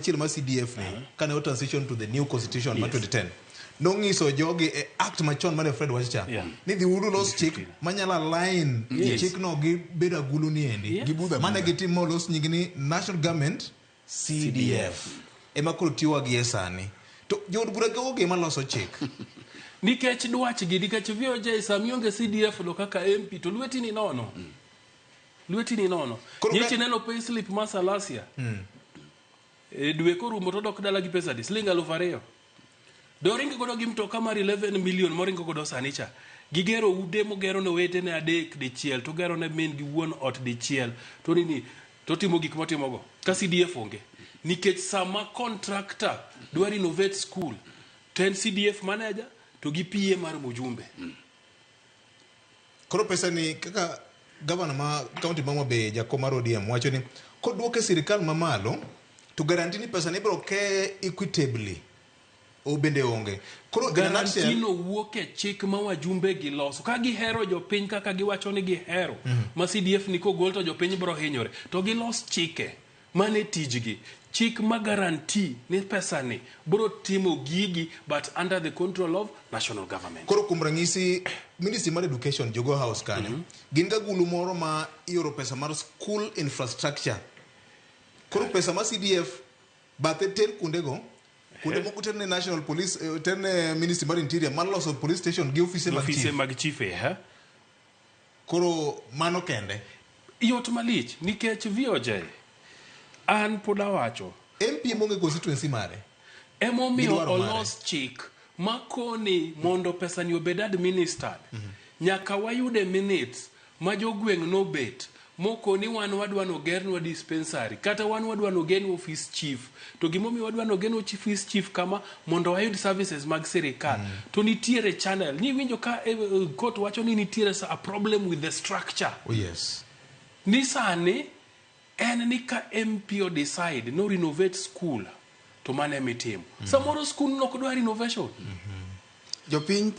Machielo mar CDF ni kane o transition to the new constitution mar 2010 nong'iso jogi e act machon mane Fred wacho cha ni dhiuru los chik manyalo align chikno gi bedo agulu ni endi. Gi budho mane abudha. Gitim molos nying ni national government CDF ema koro tiwa gi e sani to jood bura gogo ema loso chik. Nikech dwachgi, nikech VOJ sama ionge CDF no kaka MP to lweti ni nono, lweti ni nono. Koro Nyocha ineno payslip mar Salasia e dwe korumo to odok dala gi pesa adi? Siling 2000. Doring godo gi mtoka mar 11 million moringo godo sani cha. Gigero ude mogero ne owetene adek dichiel, to gero ne min gi wuon ot dichiel, to nini to timo gik motimogo ka CDF onge. Nikech sama contractor dwa renovate school to en CDF manager to gi PA mar mujumbe. Koro pesa ni kaka gavana ma county ma Homa Bay, jakom mar ODM wacho ni koduoke e sirikal mamalo to guarantee ni pesa ni ibiro ke equitably o bende onge. Koro in a nutshell, Guarantee no wuok e chik ma wajumbe gi loso. Ka gihero jopiny kaka giwacho ni gihero, ma CDF ni kogol to jopiny biro hinyore, to gilos chike mane tijgi. Chik ma guarantee ni pesa ni biro timo gigi but under the control of national government. Koro kuom ranyisi Ministry mar Education Jogo House kanyo gin gagulu moro ma ioro pesa mar school infrastructure. Koro pesa mar CDF bathe ter kuondego, kuonde moko ter ne national police, ter ne Ministry mar Interior mar loso police station gi ofise mag ofise chief. Mag chief eh? Koro mano kende. Yot malich nikech VOJ an pod awacho MP monge constituency mare. Emomiyo Gidwaro mare. Olos chik makoni mondo pesa ni obed administered nyaka wayude minutes ma jogweng' nobet mokoni wan wadwa nogernwa dispensary kata wan wadwa nogernwa office chief, to gimomiyo wadwa nogernwa office chief kama mondo wayud services mag sirikal to nitiere channel ni winjo ka court wacho ni nitiere a problem with the structure. Oh yes. Ni sani en ni ka MP o decide no renovate school to mano emitimo. Samoro school no ok dwa renovation. Jopiny.